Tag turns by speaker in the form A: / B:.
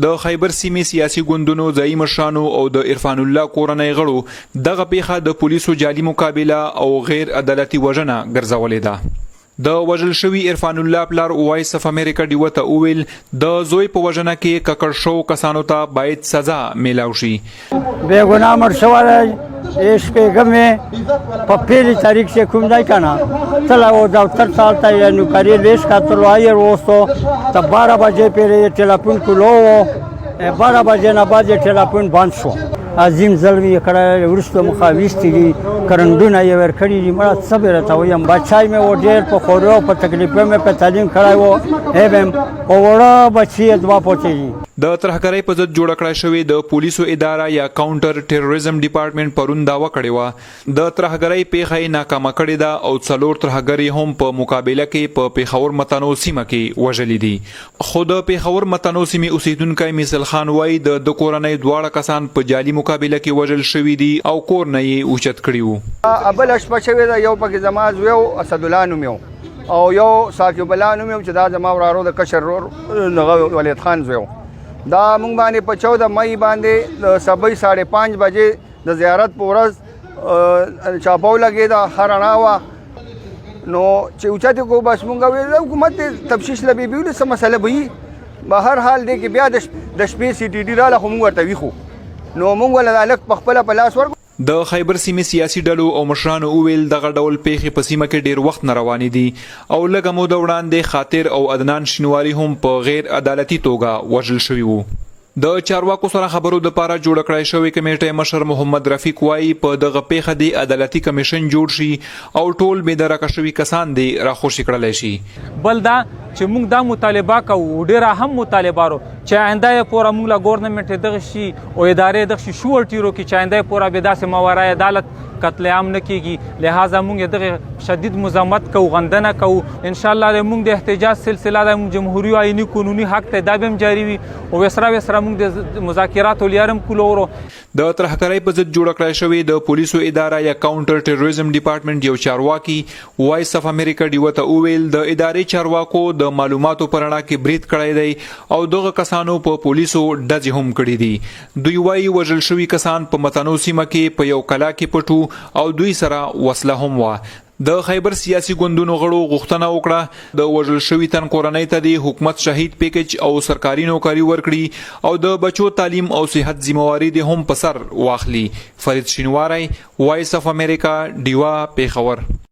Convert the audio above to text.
A: د خیبر سیمې سیاسي ګوندونو، ځايي مشرانو او د عرفان الله کورنۍ غړو دغه پېښه د پولیسو جعلي مقابله او غیر عدالتي وژنه ګرځولې ده. د وژل شوي عرفان الله پلار وایس اف امریکا ډیوه ته وویل، د زوی په وژنه کې ککړ شوو کسانو ته باید سزا میلاو شي.
B: بې ګناه مړ شوی دی. یې شپږمې په پیلې تاریخ کې کوم ځای کنه تل او دفتر سالته یې نوکري لیش کتلو آیر وستو ته 12 بجې پورې یې ټلیفون کولو و، 12 بجې نه بعد یې ټلیفون بند شو. عظیم ظلم یې کړی، وروسته مخه ویستي دي، کرنډونه یې ورکړي دي. مړه څه به راته ویم، بچی مې و ډېر په خورو او په تکلیفو مې په تعلیم کړی و، هم او وړه بچي یې دوه پوتې دي.
A: د ترهګرۍ په ضد جوړه کړای شوې د پولیسو اداره یا کاونټر ټیررزم ډیپارټمنټ پرون دعوه کړې وه د ترهګرۍ پېښه یې ناکامه کړې ده او څلور ترهګر یې هم په مقابله کې په پېښور متنو سیمه کې وژلي دي. خو د پېښور متنو سیمې اوسېدونکی میسل خان وايي، د ده کورنۍ دواړه کسان په جعلي مقابله کې وژل شوي دي او کور نه یې اوچت کړي وو.
C: بله شپه شوې ده، یو پکې زما زوی و اسدالله نومې و او یو ثاقب الله نومې و چې دا زما ورارو د کشر ورور دغه ولید خان زوی و. دا موږ باندې په 14 مئی باندې د سبۍ 5:30 بجې د زیارت په ورځ چاپه ولګېده، ښه رڼا وه. نو چې اوچتې کو بس مونږ ویل حکومت دې تفتیش له بې بیولې څه مسله به وي. به هر حال دې کې بیا د شپې سي ټي ډي راله، خو مونږ ورته ویښو، نو مونږ ول هلک په خپله په لاس ورکړو.
A: د خیبر سیمې سیاسي ډلو او مشرانو وویل، دغه ډول پېښې په سیمه کې ډېر وخت نه روانې دي او لږه موده وړاندې خاطر او عدنان شینواری هم په غیر عدالتي توګه وژل شوي وو. د چارواکو سره خبرو دپاره جوړه کړای شوې کمېټۍ مشر محمد رفیق وايي، په دغه پېښه دې عدالتي کمېشن جوړ شي او ټول بې درکه شوي کسان دې راخوشي کړلی شي.
D: بل دا چې موږ دا مطالبه کوو، ډېره اهم مطالبه رو چې آینده یې پوره موږ له ګورنمنټ دغه شي او ادارې دغه شي شورټي رو کې چې آینده یې پوره به داسې ماورای عدالت قتل عام نه کیږي. لہذا موږ دغه شدید مذمت کوو، غندنه کوو. ان شاء الله د موږ د احتجاج سلسله د موږ جمهوریت آئینی قانوني حق ته دا به هم جاری وي او وسره وسره موږ د مذاکراتو لیارم کولو ورو.
A: د ترهګرۍ په ضد جوړه کړای شوې د پولیسو اداره یا کاونټر ټیرریزم ډیپارټمنټ یو چارواکي وایس اف امریکا ډیوه ته وویل، د ادارې چارواکو د معلوماتو په رڼا کې برید کړی دی او دغه کسانو په پولیسو ډزې هم کړې دي. دوی وايي وژل شوي کسان په متنو سیمه کې په یو کلا کې پټ وو او دوی سره وسله هم وه. د خیبر سیاسي ګوندونو غړو غوښتنه وکړه د وژل شوي تن کورنۍ ته دې حکومت شهید پیکج او سرکاري نوکري ورکړي او د بچو تعلیم او صحت ذمه واري دې هم په سر واخلي. فرید شینواری، وایس اف امریکا، ډیوه، پېښور.